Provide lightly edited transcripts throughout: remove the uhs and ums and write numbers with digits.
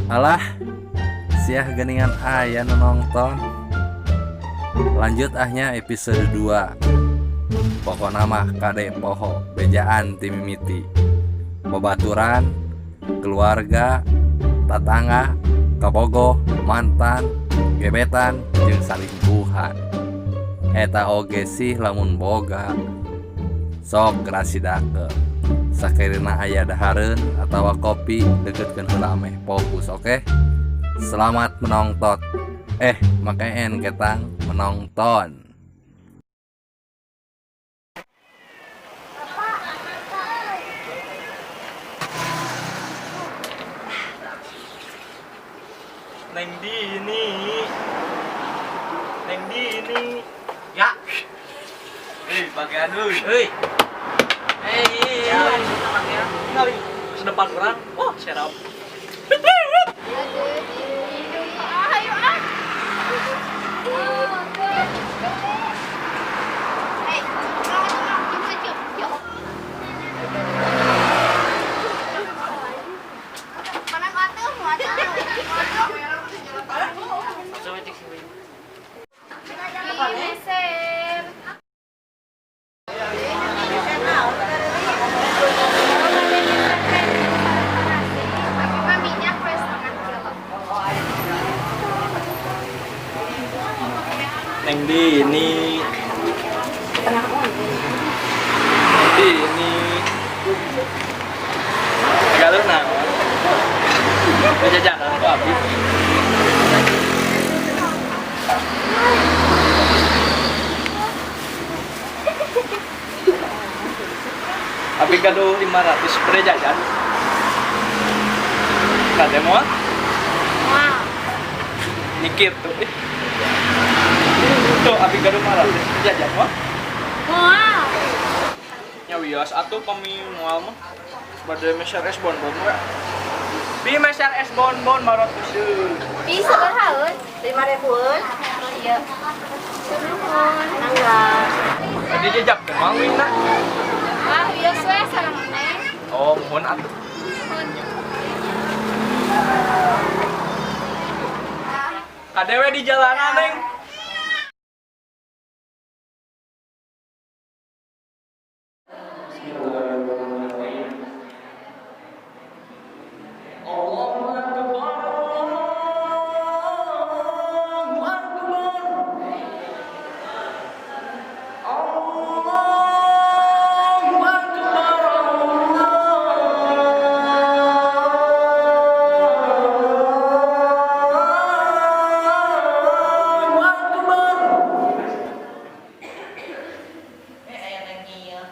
Alah, siah geningan aya nu nongton. Lanjut ah nya episode 2. Pokona mah kade poho bejaan ti mimiti. Babaturan, keluarga, tatangga, kabogoh, mantan, gebetan, jeung salingkuhan. Eta oge sih lamun boga. Sok rasidakeun. Sakerina aya dahareun atawa kopi, deketkeun heula ameh fokus, oke? Selamat menonton. Eh, make N ketang menonton. Neng Dini. Neng Dini. Ya. Eh, pakaian euy. Hei. Hei. Ya, tinggal sedepan orang. Oh, serap. Ayo ah. Hei, cium, cium, cium. Mana atuh, atuh. Meser. Tapi mah minyak we setengah kilo. Neng Dini. Neng Dini. Galuh naon? Jajanan ku abi. Abi gaduh 500 bere jajan. Kade moal? Wow. Mikir tuh. Ih. Tuh abi gaduh 500 bere jajan moal. Wow. Nya wios atuh pami moal mah. Bade meser es bonbon we. Bi meser es bonbon 500. Bi sabarahaeun? 5 ribuan. Iya. Nuhun. Mangga. Tadi jajakkeun moal wina. Ah, wios we sareng neng. Oh, muhun atuh. Nuhun. Kade we di jalanan, Neng. Bismillahirrahmanirrahim. Allahu akbar. Allahu akbar. Allahu akbar. Allahu akbar. Eh, aya neng ieu.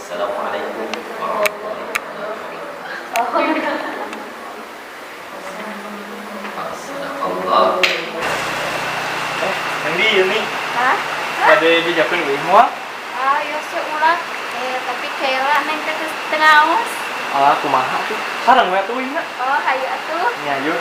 Assalamualaikum warahmatullahi wabarakatuh. Allah. Eh, yang di ini. Hah? Bade jajakeun euy moal? Ah, wios we ulah. Eh, tapi kela neng teh geus teu ngaos. Ah, kumaha tuh? Sareng we atuh wina. Oh, hayu atuh. Nya yuk.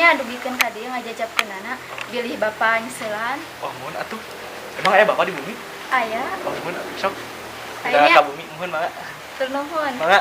Kata dugikeun ka dieu ngajajapkeunana bilih bapa nyeuselan. Wah, muhun atuh. Emang aya bapak di bumi? Aya. Oh, muhun atuh. Sok. Aya Udah nya. ka bumi, muhun mangga. Tur nuhun. Mangga.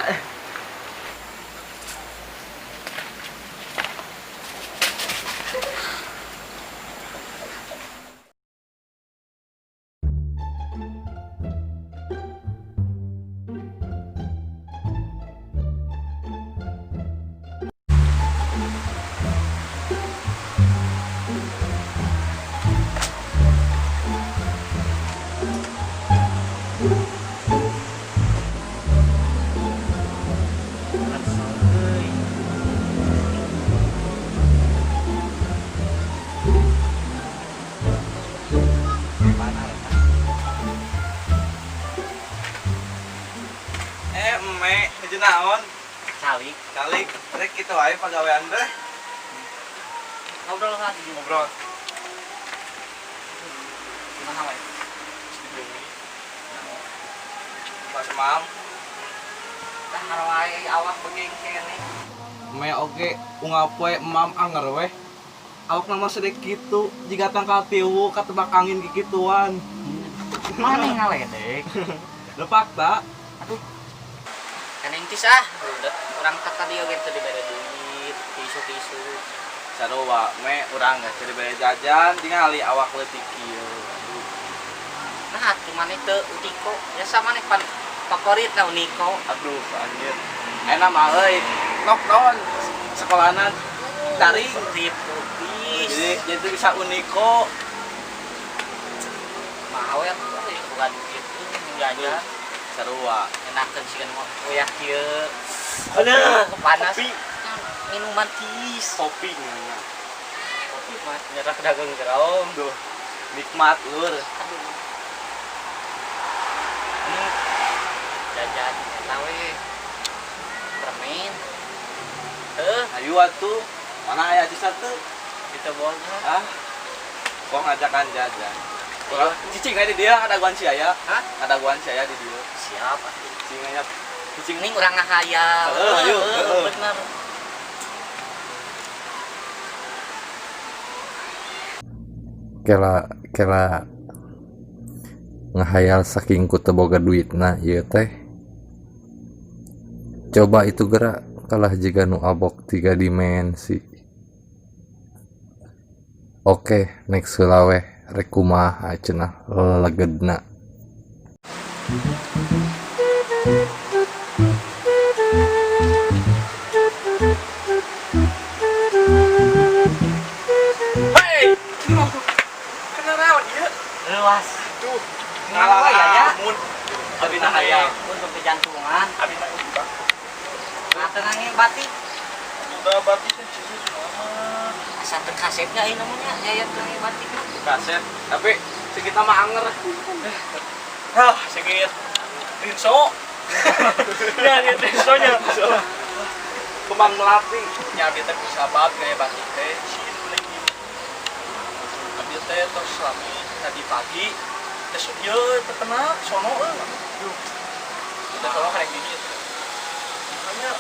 Calik. Calik, rek kitu wae pagawean teh. Ngobrol lagi. Ngobrol. Gimana wae? Di bumi. Pas mam. Tah wae awak begeng keneh. Me oge unggal poe mam anger weh. Awak nama sedek kitu, jiga tangkal tiwu katebak angin kikituan. Mana ngaledek? Lho fakta. Aduh. Kan entis ah, udah urang tak tadi oge teu dibere duit, tisu-tisu. Sarua me urang geus teu dibere jajan, tingali awak leutik kieu. Aduh. Nah, atuh maneh teu Uniko. Biasa maneh pan favorit na Uniko. Aduh, anjir. Enak mah euy. Lockdown sekolahna daring. Tipu pis. Jadi bisa Uniko. Mah we atuh euy boga duit jajan. Sarua. Enakeun sih kan uyah kieu. Aduh, panas. Kopi. Minuman tis. Kopi nya. Kopi mah nyerah dagang gerong. Duh, nikmat lur. Aduh. Ini jajan eta we. Permen. Heuh, Ayo atuh. Mana aya sisa teu? kita boga. Ah. Kok ngajakan jajan. Urang cicing aja di dia ada guan si aya. Hah? Ada guan si aya di dia. Siap atuh. Cicing aja. Cicing Ini urang ngahayal. Heeh, ayo, Heeh, heeh. bener. Kela kela ngahayal saking ku teu boga duitna ieu teh. Coba itu gerak kalah jiga nu abok 3 dimensi. Oke, next heula weh rek kumaha cenah lelegedna. Hei, kena naon ieu? Luas. Duh, Ngalah ya ya. Mun Abi na hayang. Untuk kejantungan. Abi na buka. Nah, tenangnya batik. Udah batik teh cici mah. Asa teu kasepnya ieu namanya yayat tenangnya batik mah. Kaset, tapi sekitar mah anger. Hah, segit rinso. Ya, dia rinsonya. Kembang melati. Nya abdi teh sahabat kayak batik teh sieun beli. Abdi teh terus lami tadi pagi teh ieu teh kena sono euy. Duh. Teh sono karek gini teh. Makanya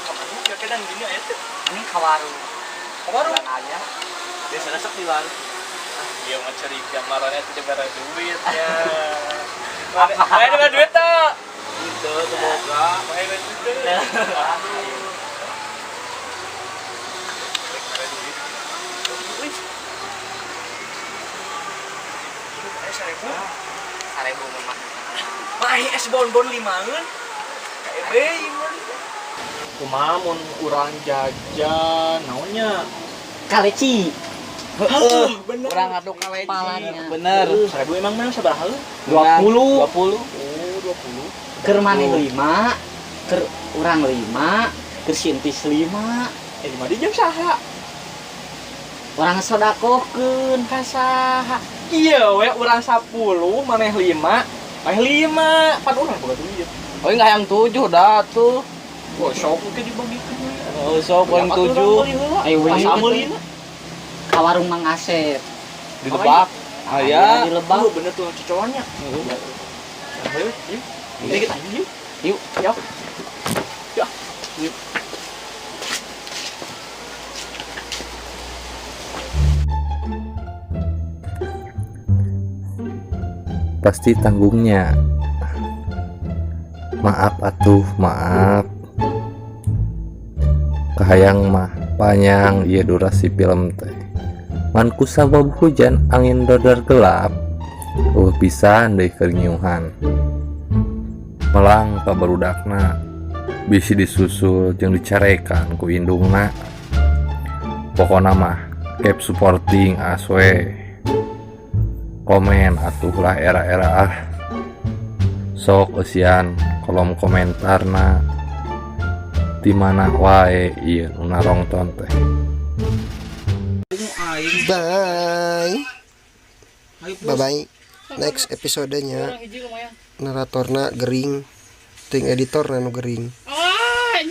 kamu ya kadang gini aya teh. Ini ka warung. Ka warung. Urang aya. Biasanya sok di warung. Iya mah curiga marahnya teh dibere duit ya. Mana dibere duit teh? Itu teu boga. Mana dibere duit teh? Wih. 1000. 1000 mah. Mah es bonbon limaeun. KEB ieu. Kumaha mun urang jajan naonnya? Kaleci. Heeh, bener. Urang ngaduk kaleci. Palanya. Bener. 1000 emang mana sabaraha? 20. 20. Oh, 20. Keur maneh 5, keur urang 5, keur si Entis 5. Eh, lima di jam saha? Urang sodakohkeun ka saha? Iya we urang 10, maneh 5, maneh 5. Pan urang boga duit. Oh, enggak yang 7 dah tuh. Oh, sok ke dibagikeun we. Oh, sok yang 7. Ayo we. Asa meulina. Ka warung Mang Asep. Di Lebak. Aya. Di Lebak. Oh, bener tuh cocoannya. Ayo, yuk. Ini kita yuk. Yuk. Yuk. Ya. Yuk. Pasti tanggungnya. Maaf atuh, maaf. Kahayang mah panjang ieu durasi film teh. Ngan ku sabab hujan angin dodor gelap, pisan deui keur nyiuhan. Melang ka barudakna, bisi disusul jeung dicarekan ku indungna. Pokona mah keep supporting aswe. Komen atuh lah era-era ah. Sok eusian kolom komentarna. Di mana wae ieu nu narongton teh. Bye. Bye bye. Next episodenya naratorna gering, ting editorna nu gering.